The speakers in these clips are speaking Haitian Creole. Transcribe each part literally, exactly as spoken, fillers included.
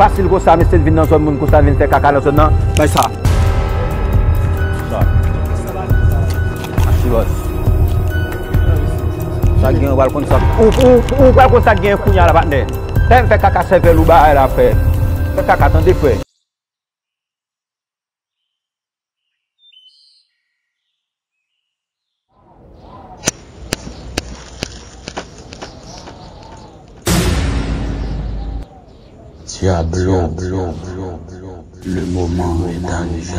Fasil konsa, mesye, vin nan zòn moun konsa, vin fè kaka nan zòn nan. Bay sa. Sa. Machi bòs. Sa gen, ou pral konn sa. Ou, ou, ou pral konn sa gen kounye a la, patnè. Fè m fè kaka sèvèl ou bagay la, frè. Fè kaka, tande, frè. Diablo, le moment est arrivé.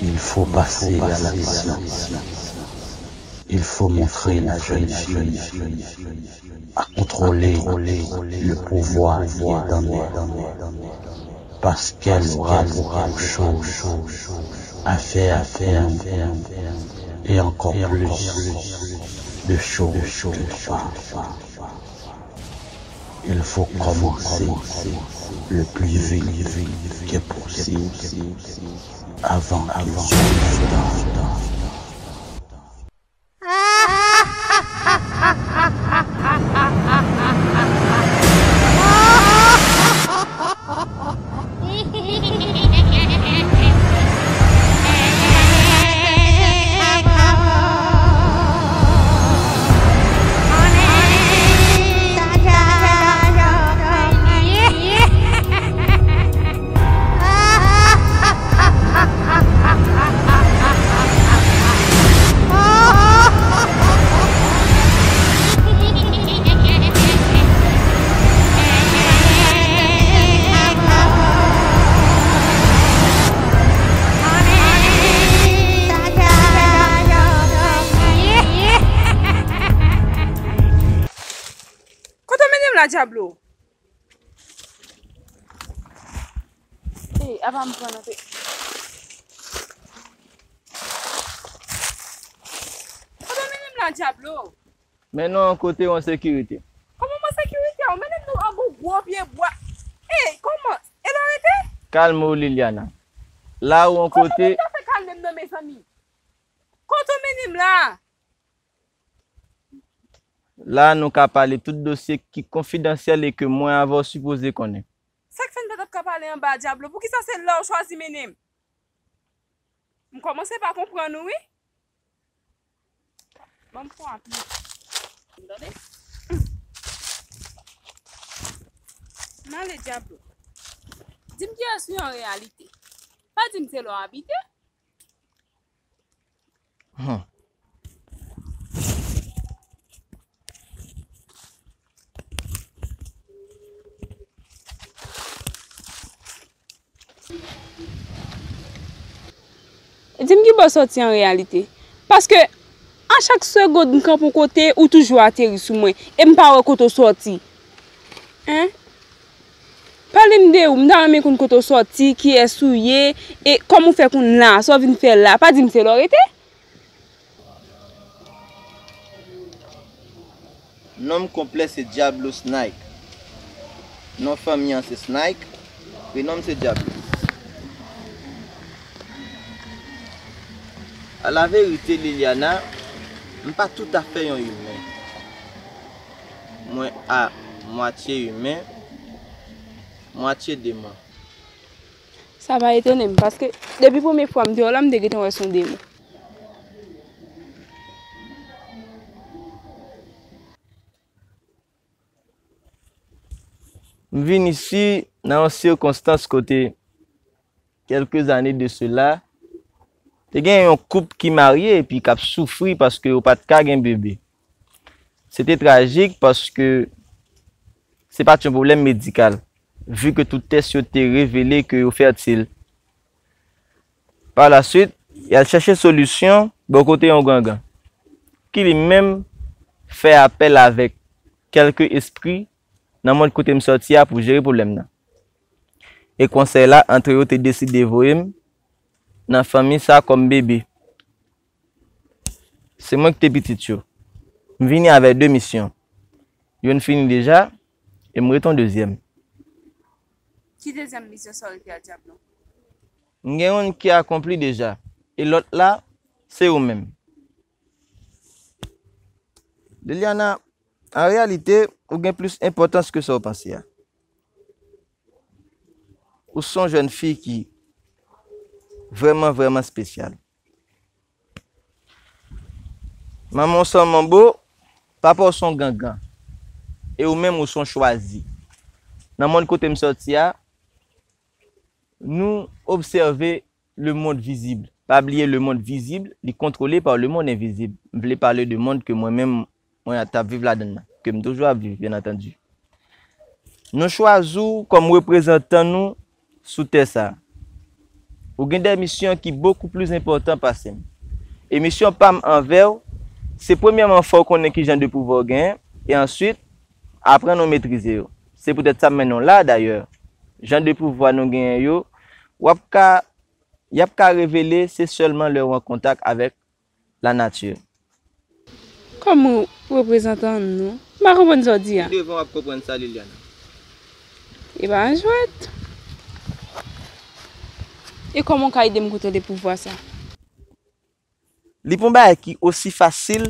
Il faut passer à l'action. Il faut montrer la jeune fille à contrôler le pouvoir qui est en elle. Parce qu'elle aura beaucoup de choses à faire pour nous et encore plus de choses que nous. Il faut commencer le plus vite que possible avant qu'il soit trop tard. Kote w mennen m la, Dyablo? Ey, apa m pran nan pe. Kote w mennen m la, Dyablo? Mennen w yon kote w an sekirite. Kòman m an sekirite? Ou mennen m nan yon gwo pye bwa. Ey, kòman? E la w rete? Kalme w, Liliana. La ou an kote. Kòman w ta fè kalme m nan, mezanmi? Kote w mennen m la? La, nou ka pale tout dosye ki konfidansyèl e ke mwen avè w sipoze konnen. Sa k fè n pa t ap ka pale anba a, Dyablo? Poukisa se la w chwazi mennen m? M kòmanse pa konprann ou, wi. Ban m pran apye. Tande? M ale, Dyablo. Di m kiyès ou ye an reyalite. Pa di m se la w abite. Hum. Di m ki bò w sòti an reyalite. Paske a chak segond m kanpe yon kote, ou toujou ateri sou mwen. E m pa wè kote w sòti. Hein? Pale m de ou, m ta renmen konn kote w sòti, kiyès ou ye, e kòman w fè konn la, sa w vin fè la, pa di m se la w rete? Non m konplè se Diablo Snake. Non fanmi an se Snake, prenon m se Diablo. Alaverite, Liliana, m pa toutafè yon imen. Mwen a mwatye imen, mwatye demon. Sa pa etone m, paske depi premye fwa m te wè w la, m te gentan wè se yon demon. M vin isi nan yon sikonstans kote, kèlke zane de sela, te gen yon koup ki marye epi k ap soufri paske yo pa t ka gen bebe. Se te trajik paske se pa t yon pwoblèm medikal, vi ke tout tès yo te revele ke yo fètil. Pa la swit, y al chèche solisyon bò kote yon gangan, ki li menm fè apèl avèk kèlke espri nan mond kote m sòti a pou jere pwoblèm nan. E konsèy la, antre yo te deside voye m nan fanmi sa kòm bebe. Se mwen ki te pitit yo. M vini avèk de misyon. Youn fini deja, e m ret yon dezyèm. Ki dezyèm misyon sa w rete a, Diablo? M gen youn ki akonpli deja, e lòt la, se ou menm. Liliana, an reyalite, ou gen plis enpòtans ke sa w panse a. ou se yon jèn fi ki vrèman, vrèman espesyal. Manman w se yon manbo, papa w se yon gangan, e ou menm ou se yon chwazi. Nan mond kote m sòti a, nou obsève lemonn vizib. Pa bliye lemonn vizib, li kontwole pa lemonn envizib. M vle pale de mond ke mwen menm, mwen t ap viv ladan l la, ke m toujou ap viv, byen antandi. Nou chwazi w kòm reprezantan nou sou tè sa a. Ou gen de misyon ki bokou plis enpòtan pase m. E misyon pa m anvè w, se premyèman fè w konnen ki jan de pouvwa w genyen, e answit, aprann ou metrize yo. Se poutèt sa m mennen w la, dayè. Jan de pouvwa nou genyen yo, w ap ka, y ap ka revele se sèlman lè w an kontak avèk lanati. Kòm ou reprezantan nou, m pa konprann sa w di a. Pi devan w ap konprann sa, Liliana. E pa yon jwèt. E kòman w ka ede m kontwole pouvwa sa? Li pa yon bagay ki osi fasil,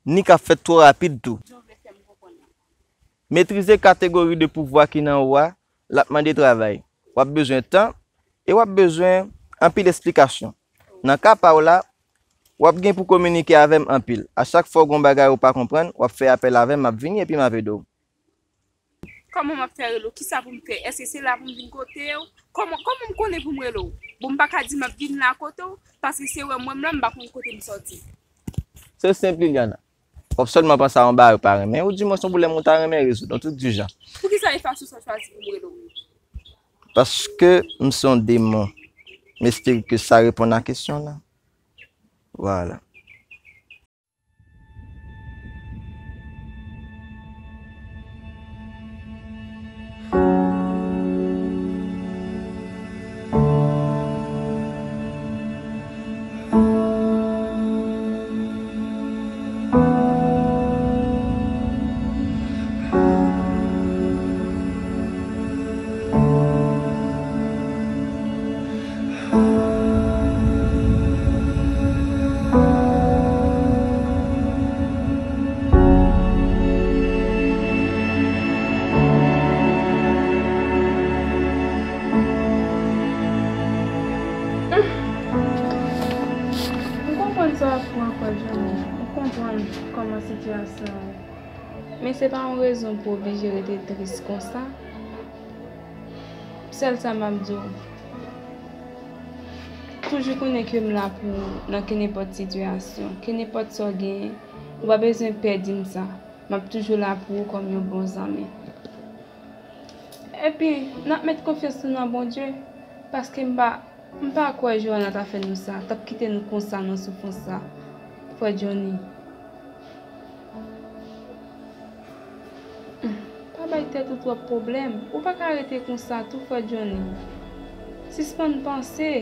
ni k ap fèt twò rapid tou. Metrize kategori de pouvwa ki nan ou a, l ap mande travay. W ap bezwen tan e w ap bezwen anpil esplikasyon. Nan ka pa w la, w ap gen pou kominike avè m anpil. A chak fwa w gen yon bagay ou pa konprann, w ap fè apèl avè m, m ap vini epi m ap ede w. Kòman m ap fè rele w? Kisa pou m fè? Èske se la pou m vin kote w? Kòman, kòman m konnen pou m rele w? Bon, m pa ka di m ap vin la kote w, paske se wè m wè m la, m pa konn kote m sòti. Se senp, Liliana. W ap sèlman panse a yon bagay ou pa renmen, ou di mwen se yon pwoblèm ou ta renmen rezoud, yon twòp di jan. Poukisa e fason sa w chwazi pou m rele w? Paske m se yon demon. M espere ke sa reponn a kesyon w lan. Vwala. M konprann sa w ap pran, frè Johnny. M konprann kòman sitiyasyon an ye. Men se pa yon rezon pou w oblije rete tris konsa. Sèl sa m ap di w, toujou konnen ke m la pou ou nan kenenpòt sitiyasyon, kenenpòt sa w genyen, ou pa bezwen pè di m sa. M ap toujou la pou ou kòm yon bon zanmi. Epi, n ap met konfyans nou nan Bondye, paske m pa, m pa kwè Johanna ta fè nou sa, t ap kite nou konsa nan soufrans sa, frè Johnny. Pa bay tèt ou twòp pwoblèm. Ou pa ka rete konsa tou, frè Johnny. Sispann panse.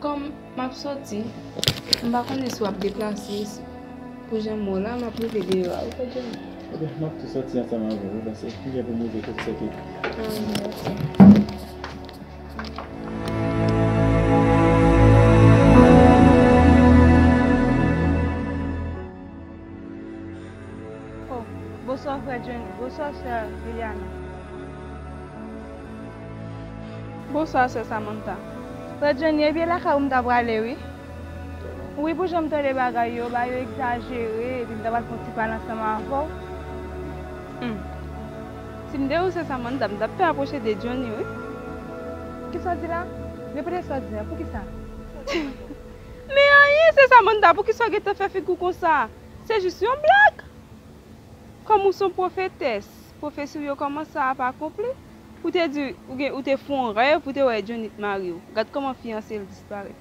Kòm m ap soti, m pa konnen si w ap deplase, si, pou jan m wè w la, m ap rive deyò a, wi, frè Johnny. Ebyen, m ap tou soti ansanm avè w, wi, paske m gen pou m rive kote sèke. Ah, mèsi. Oh, bonswa, frè Johnny. Bonswa, sè Liliana. Bonswa, sè Samantha. Frè Johnny, ebyen lakay ou m ta prale, wi. Wi, pou jan m tande bagay yo, bagay yo egzajere, epi m ta pral fè yon ti pale ansanm avè w. Hmm. Si m te ou sè Samantha, m t ap pè apwoche de Johnny, wi. Kisa w di la? Repete sa w di a, poukisa? Men anyen, sè Samantha, poukisa w gentan fè figi w konsa? Se jis yon blag. Kòm ou se yon pwofetès, pwofesi w yo kòmanse ap akonpli. Ou te di, ou gen, ou te fè yon rèv, ou te wè Johnny t marye w. Gad kòman fiyanse l disparèt.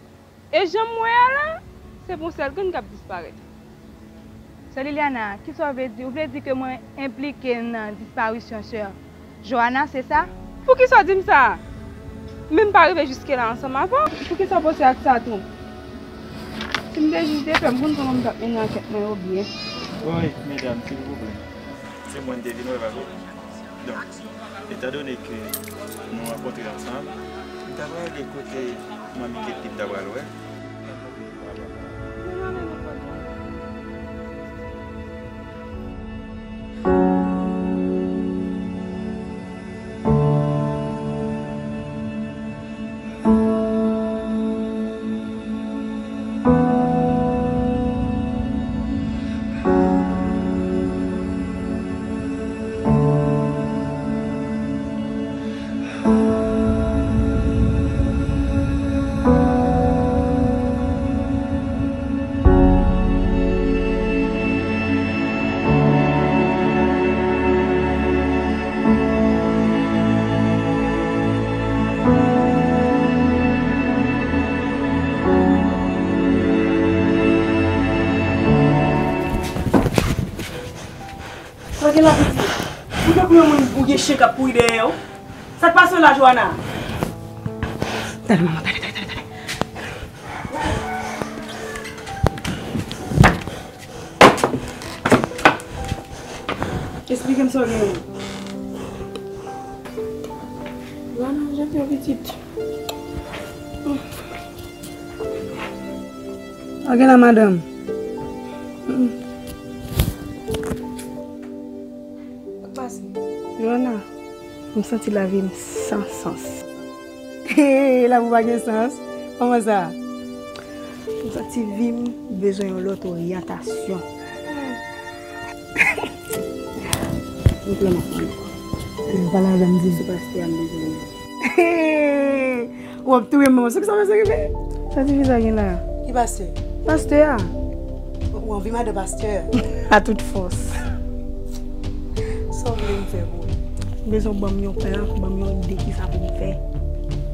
E jan m wè a la, se pou yon sèl grenn k ap disparèt. Sè Liliana, kisa w vle di? Ou vle di ke mwen enplike nan disparisyon sè Johanna, se sa? Poukisa w di m sa? Men m pa rive jiske la ansanm avè w. Poukisa w panse ak sa tou? Si m te jij de fè, m konn kòman m t ap mennen ankèt mwen yo byen. Woy, medam, silvouplè. Se mwen m te vin wè, pa vre? Donk, etandone ke nou rankontre ansanm, m ta prale kote manmi Ketty m ta pral wè. Yon moun ou gen chen k ap kouri dèyè w. Sa k pase w la, Joana? Tande, manman, tande, tande, tande, tande. Esplike m sa w genyen. Joana, jete yon pitit. Sa w gen la, madanm? Sa k pase? Joana, m santi lavi m san sans. Lavi w pa gen sans? Kòman sa? M santi vi m bezwen yon lòt oryantasyon. M pran m ap pale. M pale avè m di. Se pastè a m bezwen. Ou ap touye m, manman. Sa ki sa pase rive? Sa ti fi sa gen la? Ki pastè? Pastè a. Ou anvi madan pastè? A tout fòs. Sa w vle m fè pou ou? M bezwen w ban m yon plan, ban m yon ide ki sa pou m fè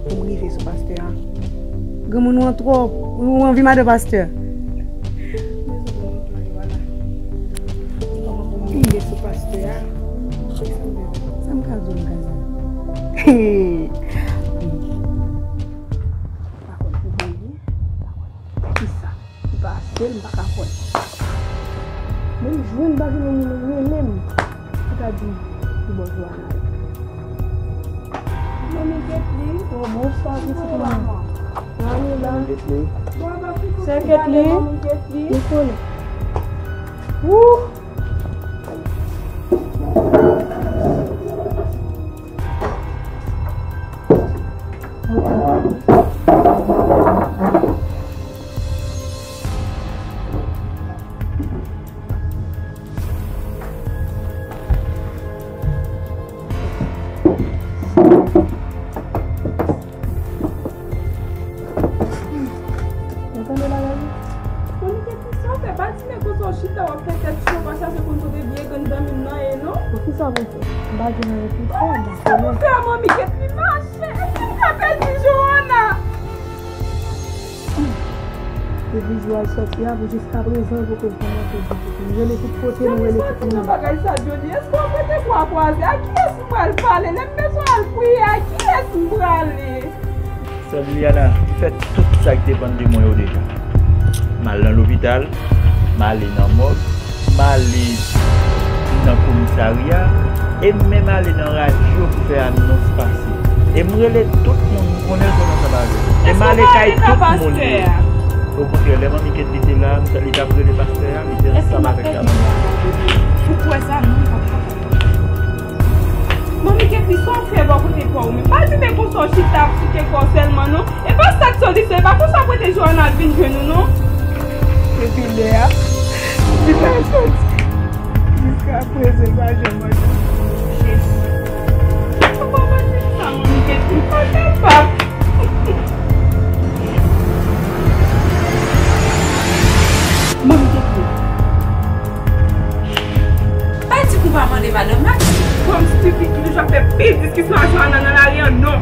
pou m rive sou pastè a. Granmoun ou an twòp. Ou anvi madan pastè? M bezwen w ban m yon plan, Joana. Kòman pou m rive sou pastè a? Sa m ka di w, m ka di w. Pa konn pou mwen ye. Kisa ki pase, m pa ka kwè. Men m jwenn pa gen yon moun rele m pou ta di m ki bò Joana ye. Manmi Ketly. Oh, bonswa, pitit mwen. Manmi la. Ketly. Sè Ketly. Manmi Ketly. Nicolas. Wouh! Ou tande bagay yo? Manmi Ketly, sa w fè? Pa di nèg konsa w chita w ap fè tèt cho, pa chache konn kote vye grann zanmi m nan ye, non. Poukisa pou fè? M pa jwenn anyen pou fè. Poukisa pou fè, Manmi Ketly, mache? Èske m ka pèdi Joana? Depi jou a l sòti a, pou jiskaprezan, l poko janm antre di kote. M rele tout kote, m rele tout moun. Johnny, sòti nan bagay sa, Johnny. Èske w ap rete bwa kwaze? A kiyès m pral pale? Lè m bezwen al priye, a kiyès m prale? Sè Liliana, m fè tout sa k depann de mwen yo deja. M al nan lopital, m ale nan mòg, m ale nan komisarya, e m menm ale nan radyo pou fè anons pase. E m rele tout moun m konnen, konnen ansanm avè m. E m ale kay tout moun yo. Okontrè, lè Manmi Ketly te la, m t, li t ap rele pastè a, li te ansanm avèk Dama. Ou kwè sa? Non, m p ap kapab. Manmi Ketly, sa w fè bò kote kò w menm? Pa di men konsa w chita ap souke kò w sèlman non. E pa sa k solisyon, e pa konsa w prete Joana al vin jwenn ou non. Depi lè a, li pa soti. Jiskaprezan, li pa janm antre. Jezi. Ou pa mande m sa, Manmi Ketly, m pa kapab. Manmi Ketly. Pa di pou pa mande madanm la. Granm stipid ki toujou ap fè pil diskisyon ak Joana nan lari an, non.